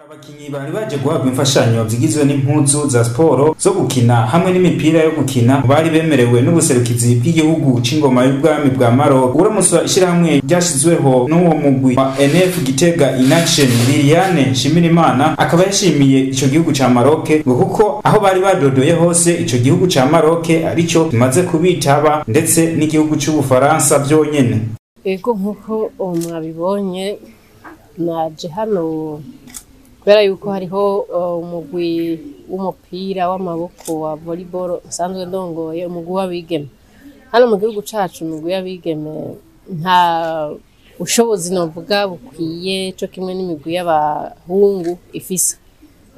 Abakinyi bari baje guhabwa imfashanyo zigizwe n'impuzu za siporo zo gukina hamwe n'imipira yo gukina, bari bemerewe n'ubuserukizi bw'igihugu c'ingoma y'ubwami bwa Maroc. Uramuswa ishirahamwe ryashizweho n'uwo mugwi wa NF Gitega in Action, Liliane Nshimirimana, akaba yashimiye ico gihugu ca Maroc ngo kuko aho bari badodoye hose ico gihugu ca Maroc arico kimaze kubitaba, ndetse n'igihugu c'Ubufaransa vyonyene. Ego, nkuko mwabibonye, naje hano kubera yuko hariho umugwi w'umupira w'amaboko wa volleyball nsanzwe ndongoye, umugwi w'abigeme. Hano mu gihugu cacu umugwi w'abigeme nta bushobozi novuga bukwiye co kimwe n'imigwi y'abahungu ifise.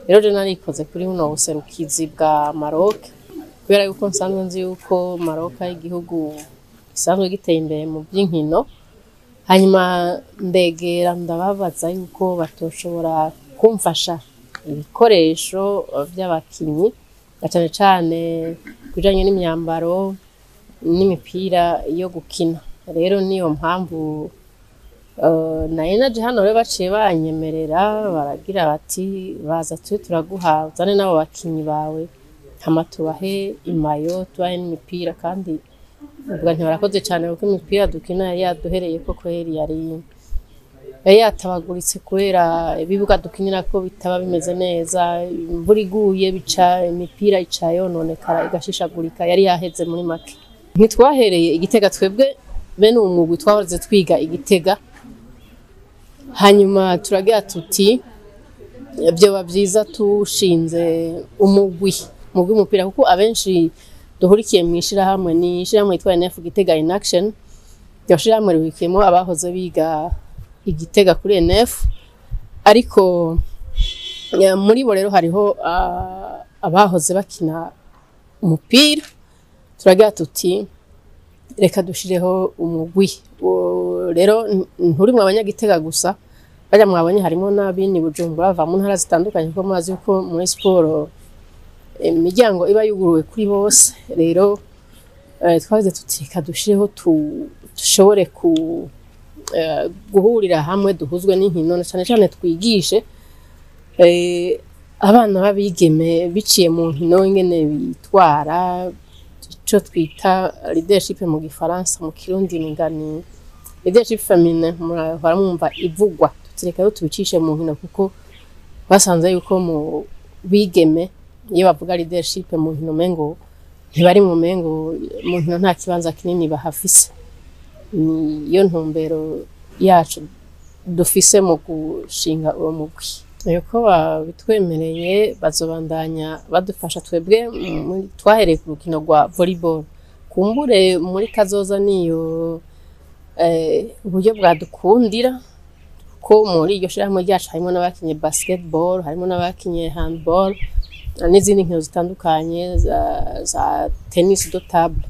Rero je narikoze kuri buno buserukizi bwa Maroc kubera yuko nsanzwe nzi yuko Maroc ari igihugu gisanzwe giteye imbere mu vy'inkino. Hanyuma ndegera ndababaza yuko batoshobora kumfasha ibikoresho vy'abakinyi, na cane cane kubijanye n'imyambaro n'imipira yo gukina. Rero niyo mpamvu nari naje hano. Rero baciye banyemerera, baragira bati: "Baza tube turaguha, uzane n'abo bakinyi bawe, hama tubahe imayo, tubahe n'imipira." Kandi uvuga nti barakoze cane, kuko imipira dukina yari yaduhereyeko kweri, yari yatabaguritse kubera ibibuga dukinirako bitaba bimeze neza. Imvura iguye bica imipira ica yononekara, igashishagurika, yari yaheze. Muri make, ntitwahereye Igitega twebwe bene uwo mugwi, twahoze twiga Igitega. Hanyuma turagira tuti vyoba vyiza tushinze umugwi w'umupira, kuko abenshi duhurikiye mu ishirahamwe ni ishirahamwe yitwa NF Gitega in Action. Iryo shirahamwe rihurikiyemwo abahoze biga Igitega kuri NF, ariko muri bo rero hariho abahoze bakina umupira. Turagira tuti reka dushireho umugwi. Rero nturimwo abanyagitega gusa, barya mwabonye harimo n'abini Bujumbura, bava mu ntara zitandukanye, kuko murazi yuko muri siporo imiryango iba yuguruwe kuri bose. Rero twavuze tuti reka dushireho dushobore ku guhurira hamwe, duhuzwe n'inkino, na cane cane twigishe abana b'abigeme biciye mu nkino ingene bitwara, ico twita leadership mu gifaransa, mu kirundi ningani leadership féminine murahora mwumva ivugwa. Tuti reka rero tubicishe mu nkino, kuko basanze yuko mu bigeme iyo bavuga leadership mu nkino mengo ntibari mu mengo mu nkino nta kibanza kinini bahafise. Niyo ntumbero yacu dufise mu gushinga uwo mugwi. Yuko babitwemereye, bazobandanya badufasha. Twebwe twahereye ku rukino rwa volleyball, kumbure muri kazoza niyo uburyo bwadukundira, ko muri iryo shirahamwe ryacu harimo n'abakinye basketball, harimo n'abakinye handball n'izindi nkino zitandukanye za tennis de table.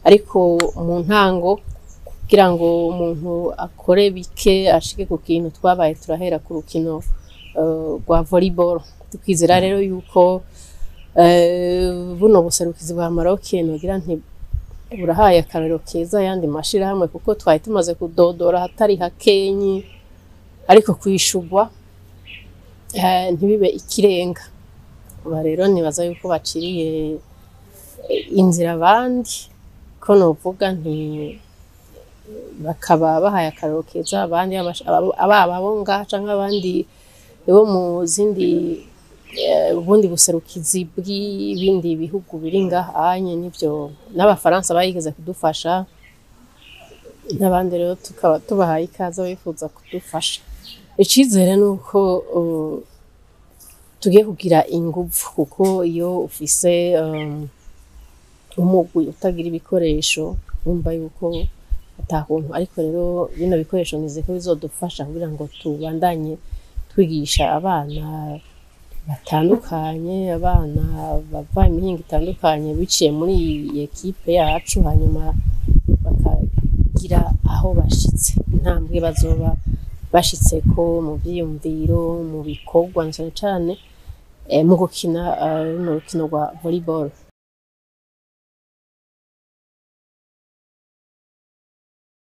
Ariko mu ntango, kugira ngo umuntu akore bike ashike ku kintu, twabaye turahera ku rukino rwa volleyball. Tukizera rero yuko buno buserukizi bwa Maroc, nogira nti burahaye akarorero keza ayandi mashirahamwe, kuko twari tumaze kudodora ahatari hakenyi, ariko kwishurwa ntibibe ikirenga. Uba rero nibaza yuko baciriye inzira abandi, ko novuga nti bakaba bahaye akarorero keza abandi, ababa abo ngaha canke abandi bo mu zindi ubundi buserukizi bw'ibindi bihugu biri ngaha anye. Nivyo, n'abafaransa barigeze kudufasha n'abandi, rero tukaba tubahaye ikaze bifuza kudufasha. Icizere ni uko tugiye kugira inguvu, kuko iyo ufise umugwi utagira ibikoresho wumva yuko atakuntu. Ariko rero bino bikoresho nizeye ko bizodufasha kugira ngo tubandanye twigisha abana batandukanye, abana bava imihingo itandukanye, biciye muri iyi ekipe yacu, hanyuma bakagira aho bashitse, intambwe bazoba bashitseko mu vyiyumviro, mu bikorwa, na cane cane mu gukina runo rukino rwa volleyball.